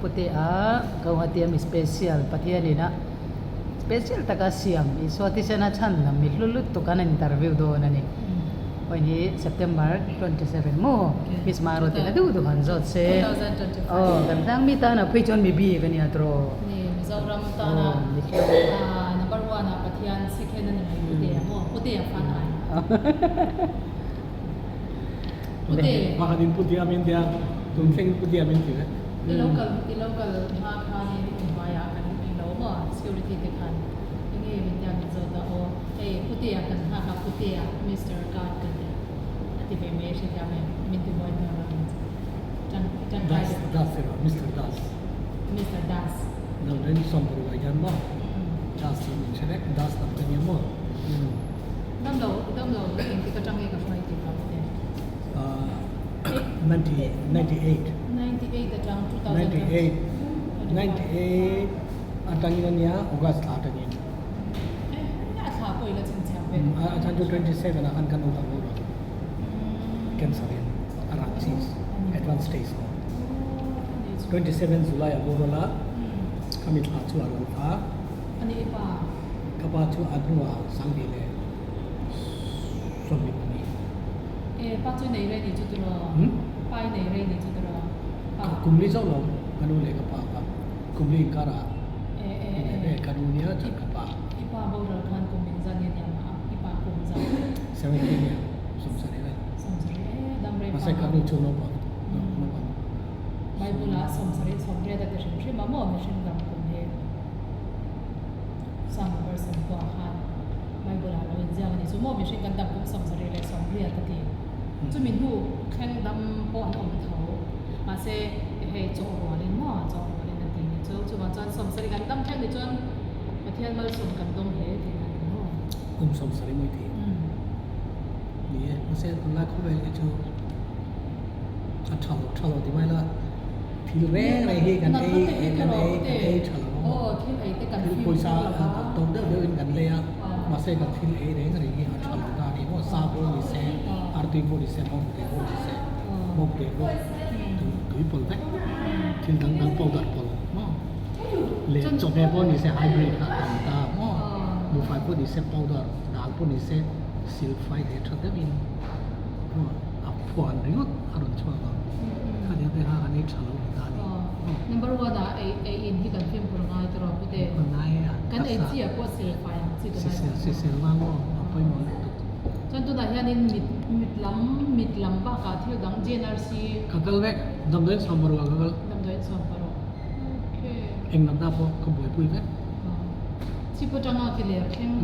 Putea Gauhati ami special Pathian ina special taka siam Isua thisena chhan lam mi hlu lutuk an interview dawn a ni. Vawiin hi September 27 maw Miss Maruatin a duh duh han zawt se. Aw kan tlang mi tanah phei chuan mi bik a nia tawh. Ni Mizoram tana number one ah Pathian sikhen a ni mai Putea maw Putea fan ai. Pute. Pakhatin Putea min tia tun thleng Putea min ti vek. I lo kal i lo kal hma khanin inhnuaiah kan englo maw security te khan enge min tia min zawt a aw hei Putea kan nghak a Putea Mister Guard kan ti a ti ve mai a hrethiam em min ti mawi hmel lo ang chu tan Das Das erawh Mister Das. Mister Das. Damdawiin sawmparuk ah hian maw Das chu min hre vek Das lam ka nia maw. Damlo damlo engtik atang nge ka hruai tih ka hmu em? 98. 98 atang 2000. 98 98 atangin ania August thla atangin. Eh a thla pawh ila chhinchhiah ve. A chhan chu 27 ah khan kan awm ang rawh. Cancer in a rak chi advanced stage pawh. 27 July a boral a khami thla chu a ral a. Ani i pa? Ka pa chu a hnuah Sanghnih leh 22. E, pa chu nei rei ni chu tiraw? Pa i nei rei ni chu tiraw? Pa. Kum li zauh lo, ka nu leh ka pa kha kum li inkarah i nei ve, ka nu nia chuan ka pa. I pa boral khan kum engzat nge nia mah a, i pa kum zat? 17 nia, 70 vel. 70, e dam rei pa. Mahse ka nu chu naupang, naupang. Bible ah 70 sawmriat a ti hrim hrim a maw mihring dam kum hi? Psalm number 90 khan Bible ah lo inziak a ni chu maw mihring kan dam kum 78 a ti. Chumi hnu thleng dam pawh an awm tho. Mahse hei chaw rualin maw chaw rualin a ti ni chu. Chuvang chuan 70 kan dam thleng ni chuan Pathian malsawm kan dawng hle tihna a ni maw. Kum 70 mawi thei ni e. Mahse tunlai khawvel hi chu a tha lo tha lo ti mai la. Thil reng reng hi kan ei kan ei kan ei tha lo a maw? Thil pawisa to deuh deuh in kan lei a, mahse kan thil ei reng reng hi a tha lo ta a ni maw? Sa pawh ni se, artui pawh ni se, bawngte pawh ni se, bawngte pawh tui pawlh vek, thil dang dang powder pawlh maw? Leh chawhmeh pawh ni se hybrid kha a tam ta maw? Buhfai pawh ni se powder, dal pawh ni se silfai leh tha deuhin maw a phuan ringawt. a rawn chhuak ang. Khatiang te kha kan ei tha lo ni ta a ni. Number one ah ei ei in hi kan fimkhur ngai tawh rawh pute. Fimkhur ngai a. Kan ei chi ah pawh sil fai ang chi tunai. Sisel sisel vang aw a pawimawh lutuk. Chuan tunah hianin mit mit lam mit lam bakah thil dang GNRC. Ka kal vek damdawiin sawm paruk ah ka kal. Damdawiin sawm paruk. Okay. Eng lam ta pawh ka buaipui vek. Chip atanga ki ler thleng.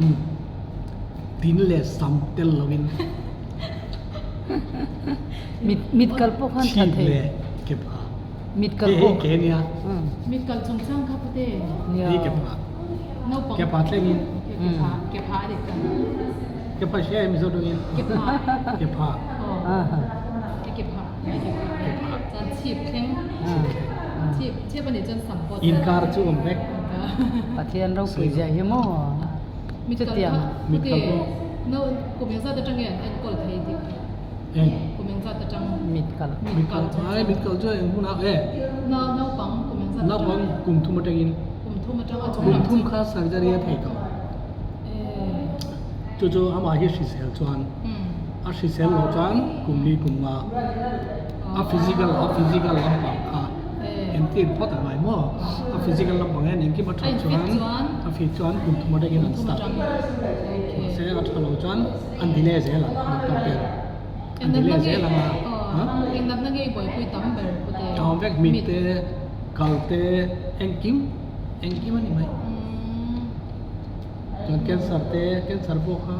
Tin leh sam tel lovin. Mit mit kal pawh khan tha thei. Chhip leh ke pha. Mit kal pawh. Hei ke nia. Mit kal chungchang kha pute. Nia. Hei ke pha. Naupang. Ke pha thlengin. Ke pha ke pha a dik kan. Ke pha hria em Mizo tawngin. Ke pha. Ke pha. Aw. Ke pha. Ke pha. Chuan chhip thleng. Chhip chhip a nih chuan sam pawh. Inkar chu awm vek. Pathian ropui zia hi maw. Mit kal Chutiang. kha Mit pute kal pawh. No kum engzat atang nge an enkawl thei tih kha. Eng. Kum engzat atang. Mit kal. Mit kal ai mit kal chu eng hunah e. No naupang kum engzat atang. Naupang kum thum atangin. Kum thum atang a chung Kum lam chu. thum kha surgery a thei tawh. Eh. Chu chu amah hi hrisel chuan a hrisel loh chuan kum li kum nga a physical a physical lampang kha. Entir phawt a ngai maw? A physical lampang hian engkim a that chuan a fit chuan kum thum atangin an start. Mahse a tha lo chuan an delay zel ang doctor ten. An delay zel ang a. Awm vek mit te, kal te, engkim engkim a ni mai. Chuan cancer te, cancer pawh kha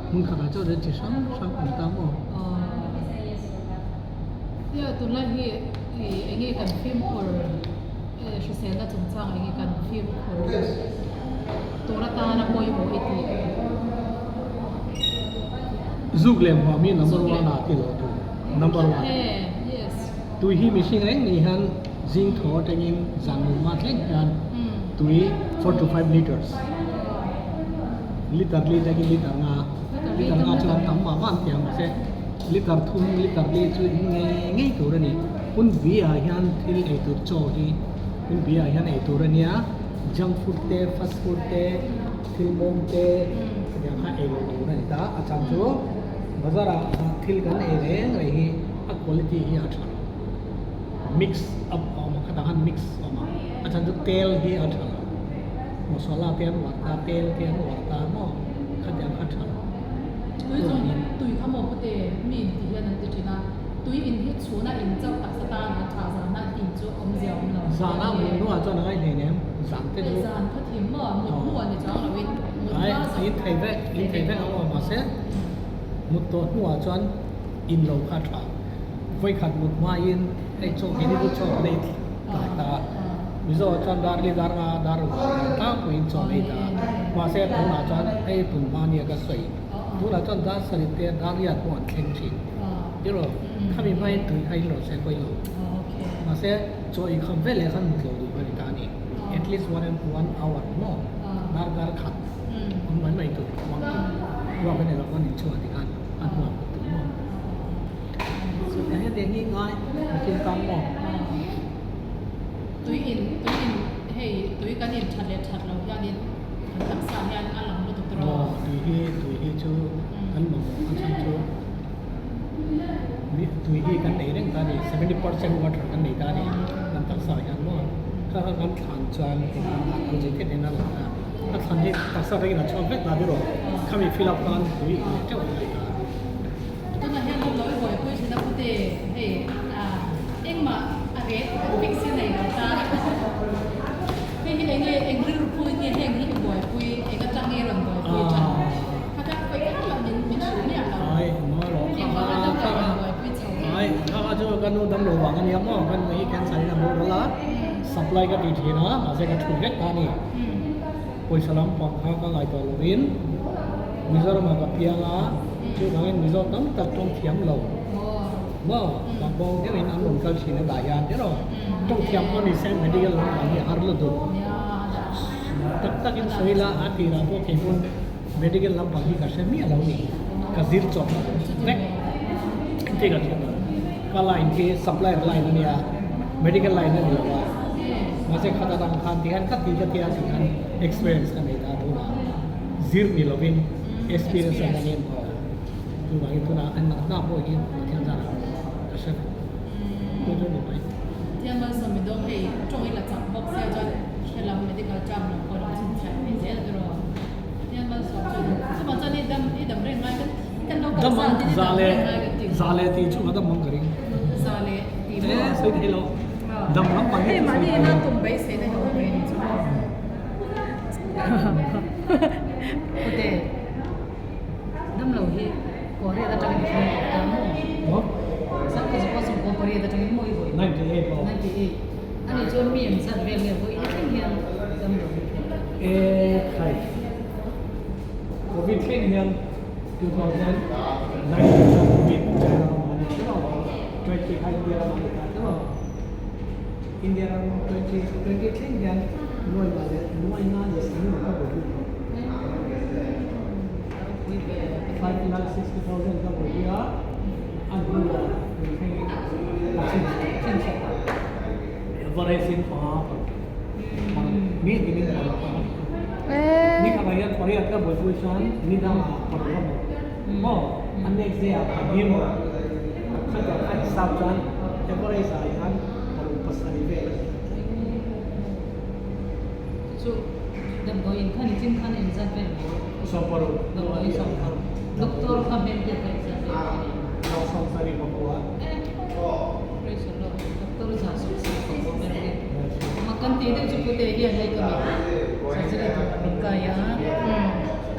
hmun khatah chuan chi hrang hrang awm ta maw? Nia tunlai hi ih eng nge kan fimkhur hriselna chungchang eng nge kan fimkhur tur atana pawimawh i tih. Zuk leh hmuam hi number one ah ti lo tur number one. Yes. Tui hi mihring reng ni hian zing thaw atangin zan mumma thleng hian tui 4 to 5 liters liter li tangin liter nga liter nga chuan tam mah mah an ti ang mahse Liter thum, liter li chu in ngei ngei tur a ni. Hun vi ah hian thil ei tur chaw hi Tin bia hian ei tur a nia, junk food te, fast food te, thil mawm te hetiang kha ei loh tur a ni ta. A chang chu bazar ah thil kan ei reng reng hi a quality hi a tha lo. Mix up a awm a, khatah khan mix a awm a, a chhan chu tel hi a tha lo. Masala te an uar ta, tel te an uar ta maw khatiang kha tha lo. Tui chuan tui kha maw pute mi in ti hian an ti thin a. Tui in hi chhuna in chauh taksa tan a tha zana in chu awmzia awm lo. Zana mut hnuah chuan a ngai hlei nem, zan te chu. Zan kha thim maw, mut hnuah ni chuang loin mut hma zawk. In thei vek, in thei vek ang aw mahse mut tawh hnuah chuan in lo kha tha. Vawikhat mut hmain hei chaw hi ni chu chaw an ei tlai ta a, Mizo ah chuan dar li dar nga dar ruk ah hian tlangpuiin chaw an ei ta a, mahse tunah chuan hei tun hma nia ka sawi tunah chuan dar sarih te dar riat pawh an thleng thin. Tiraw? Khami hmain tui kha in rawn sawi pawh ilo. Mahse, chaw ei kham veleh khan mut lo duh kha ni ta a ni. At least one and one hour maw? Darkar khat awm mai mai tur uang tur. Uang ka nei lo khan inchhuah ti khan a hnuah mut tur maw? Hetiang hi ngai mihring tan maw? Tui in tui in hei tui kan in that leh that lo hianin kan taksa hian a lang lutuk tawh. Aw tui hi tui hi chu kan mamawh a chhan chu tui hi kan nei reng ta a ni 70% water kan nei ta a ni kan taksa hian maw kha kha kan thlan chuan kan zui thei in a lang a a thlan hi taksa atangin a chhuak vek ta tiraw khami fill up khan tui in leh teuh a ngai ta. Tunah hian lawm lo i buaipui thin a pute hei engmah a reh fix hi nei lo ta hei hi enge eng rilru pui nge heng hi i buaipui eng atang nge rawn buaipui tha kha kha pawi kha lah min min hrilh miah lo eng vang atang nge rawn buaipui chho Ai kha kha chu ka nu damlo vang ania maw ka nu hi cancer in a boral a supply ka ti thin a mahse ka thu vek ta a ni pawisa lampang kha ka ngaihtuah lovin Mizoram ah ka piang a, chuvangin Mizo tam tak tawng thiam lo maw bangbo deuhin an rawn kal thin a dah hian tiraw tawng thiam pawh ni se medical lam pang hi a har lutuk tak takin sawi la a tirah pawh kei pawn medical lam pang hi ka hre miah lo ni ka zir chawp vek engtin ka hriat lo ka line khi supplier line a nia medical line a ni lo a mahse khata tang khan tikhan ka ti ka tia tikhan experience ka nei ta tunah. Zir ni lovin experience a hmangin aw chuvangin tunah an hna pawh hi Pathian zarah ka hre vek chu chu ni mai. Pathian malsawm mi dawng hei tawng i la chak bawk sia chuan hrelam medical term lo pawh lo chhinchhiah mai zel tiraw Pathian malsawm chu chuvang chuan i dam i dam reng ngai kan kan lo kalsan tin i dam reng ngai kan ti Za leh tih chu ka dam ang ka ring. Za leh tih maw? Eh sawi thei lo dam lampang hi Hei chu sawi mahni thei ina lo. tum beiseina hi awm ve ni chu maw? Pute, damlo hi Korea atangin i thleng tawh ta maw? Maw? Sangkha chu pawh Korea atangin maw i vawi? 98 aw. 98. Ani chuan mi an zat vel nge vawi thleng hian damlo hi thleng tawh. E khai. Covid thleng hian 2019 chuan Covid China ramah a ni thin a, 20 kha India ramah a ni ta thin a. India ram 2020 thleng hian nuai nga leh nuai nga leh engemaw ka vawi tawh. 5,60,000 ka vawi a, a hnuah tun thlengin ka chhinchhiah ta. Average in panga paruk paruk ni tinin paruk a ni. Ni khatah hian pariat ka buaipui chuan ni dangah paruk a hmu maw? A next day ah pahnih maw? Khatiang kha hisap chuan average ah hian paruk pasarih vel a ni. Chu damdawiin khan i chin khan engzat vel maw? Sawmparuk. Damdawiin sawmparuk. Doctor kha hmel te kha engzat vel maw ni? Sawmsarih pakua. Praise the Lord. Doctor za sawmsarih pakua ber a ni. Mak kan tih deuh chu pute hian hei ka mit surgery tur a min kai a.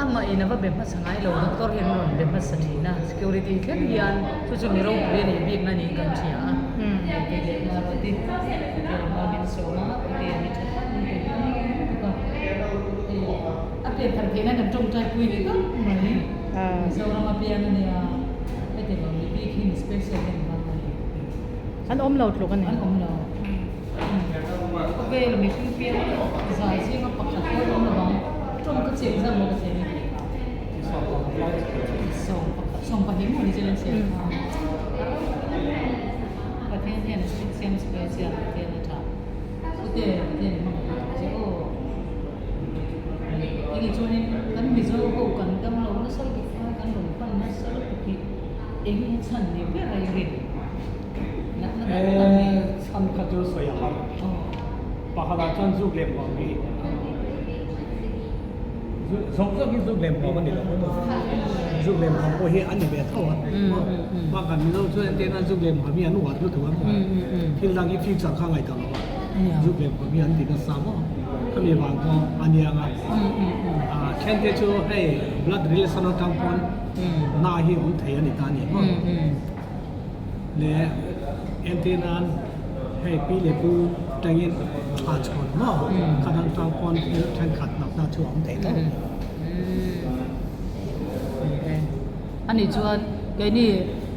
Amah in a va be hmasa ngai lo doctor hian a rawn be hmasa thin a security thleng hian chu chu mi ropui a nih bikna niin kan hria a. Hei kei leh Maruati Pathian hma min sawm a pute an i tha tak an pe tuk a. Hei a pian thar theihna kan tawngtai pui ni tak mai. Mizoram a piang a nia heti lo mi bik hi mi special hi an vang a ni. An awm lo tluk a ni. An awm lo. Khawvel mihring piang za zinga pakhat pawh an awm lo ang. Tawng ka cheng zan maw ka thiam i tih. Sawm pakhat sawm pahnih maw ni chuan an chhiar kha. Pathian hian a siam special Pathian a tha. Pute Pathian in hmangaih lutuk che aw. Enge chuanin kan Mizo ho kan dam lo nasa lutuk a, kan rawn pan nasa lutuk hi enge chhan ni ber a i rin? Natna dang dang hi. Eh, chhan kha chu sawi a har. Pakhatah chuan zuk leh hmuam hi zawng zawng hi zuk leh hmuam a ni lo maw? Zuk leh hmuam pawh hi a ni ve tho a. Bakah Mizo chuan entirna zuk leh hmuam hi an uar lutuk a maw? Thil dang hi future kha ngaihtuah lo a, zuk leh hmuam hi an ti nasa maw? Khami vang pawh a nia ang a. Then te chu hei blood relation atang pawn na hi awm thei a ni ta a ni maw? Leh entir nan hei pi leh pu tangin thla chhawn maw kha dang tang pawn thil thenkhat natna chu a awm thei tho. Ani chuan keini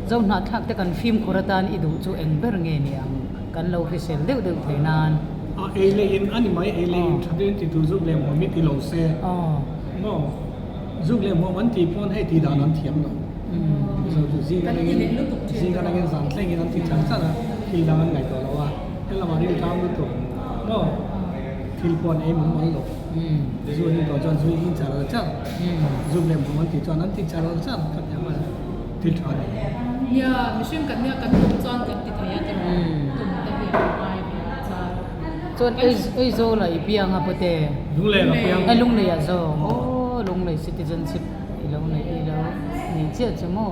Zohnahthlak te kan fimkhur atan i duh chu eng ber nge ni ang kan lo hrisel deuh deuh thei nan. A ei leh in a ni mai, ei leh in tha deuhin ti tur zuk leh hmuam hi ti lo se maw. Zuk leh hmuam an tih pawn hei tih dan an thiam lo. Mizo chu zing atangin zing atangin zan thlengin an ti char char a, thil dang an ngaihtuah lo a, helamah rilṭam lutuk maw thil pawh an ei mum an lo. Zu an intawh chuan zu in char char, zuk leh hmuam an tih chuan an ti char char ka ti ang a, thil ṭha ni. Nia, mihring kan nia kan tum chuan kan ti thei a tiraw, tum te hi a ngai ve a chuan. Chuan Aizawl ah i piang a pute? Lunglei ah ka piang. Eh Lunglei ah zawng. Aw Lunglei citizenship i lo neih i lo nih chiah chu maw?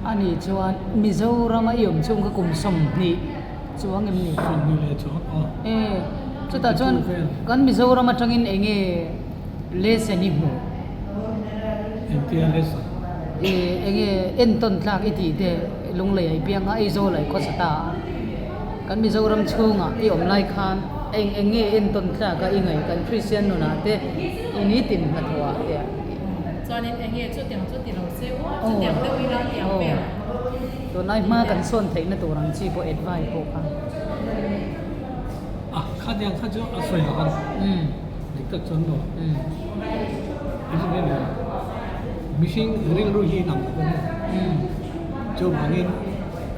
Ani chuan Mizoram a i awm chhung kha kum 20 chuang em ni? 20 leh chuang aw. Eh chutah chuan kan Mizoram atangin eng nge lesson i hmuh? Engtia lesson? Eh eng nge entawn tlak i tih te Lunglei ah i piang a Aizawl ah i khawsa ta a. Kan Mizoram chhungah i awm lai khan eng eng nge entawn tlak a i ngaih kan Kristian nunah te i nitin hnathawh ah te. Chuanin eng nge chutiang chu ti lo se aw chutiang deuh ila tiang vel. Tunlai hma kan sawn theihna tur ang chi pawh advice pawh kha. A khatiang kha chu a sawi lo a, dik tak chuan maw? Mihring rilru hi inang lo a ni. Chuvangin.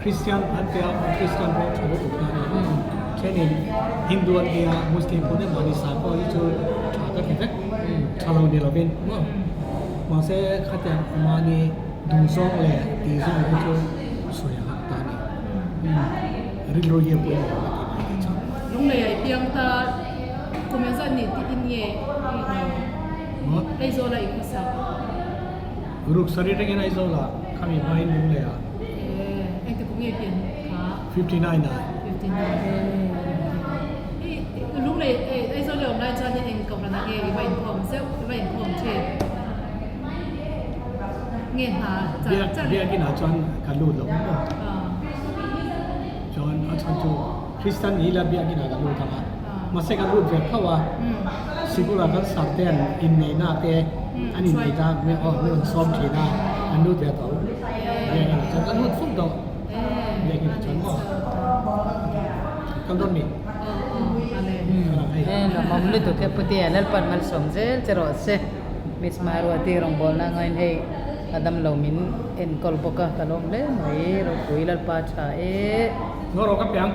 Christian an tia Christian pawh tha lutuk ta a ni. Thenin Hindu an tia Muslim pawh nen mahni sakhaw hi chu tha ka ti vek tha lo ni lovin maw mahse khatiang mahni duhzawng leh tihzawng hi chu sawi a hak ta a ni. Rilru hi a pawimawh ka ti mai tih chuan. Lunglei ah i piang ta kum engzat nih tih in nge i lo Aizawl ah i khawsak? Ruk sarih rengin Aizawl ah khami hmain Lunglei ah. Engti kum nge pian kha? 59 ah. 59. Hei Lunglei Aizawl i awm lai chuan eng kohhran ah nge i va inkhawm zeuh i va inkhawm thin? Nge hna char char? Biakin ah chuan ka lut lo maw? Chuan a chhan chu Kristian ni ila biakin ah ka lut ang a. Mahse ka lut ve tho a. Sikul ah kan sar ten inneihna te an inneih ta a aw min rawn sawm thin a an lut ve tho. Biakin ah chuan ka lut fuk tawh. Biakin ah chuan maw kal dawn mi? Lawmawm lutuk e Putea Lalpan malsawm zel che rawh se. Miss Maruati rawngbawlna ngain hei a damlo min enkawl bawk a ka lawm hle mai ropui Lalpa tha e. Ngaw rawh ka piang.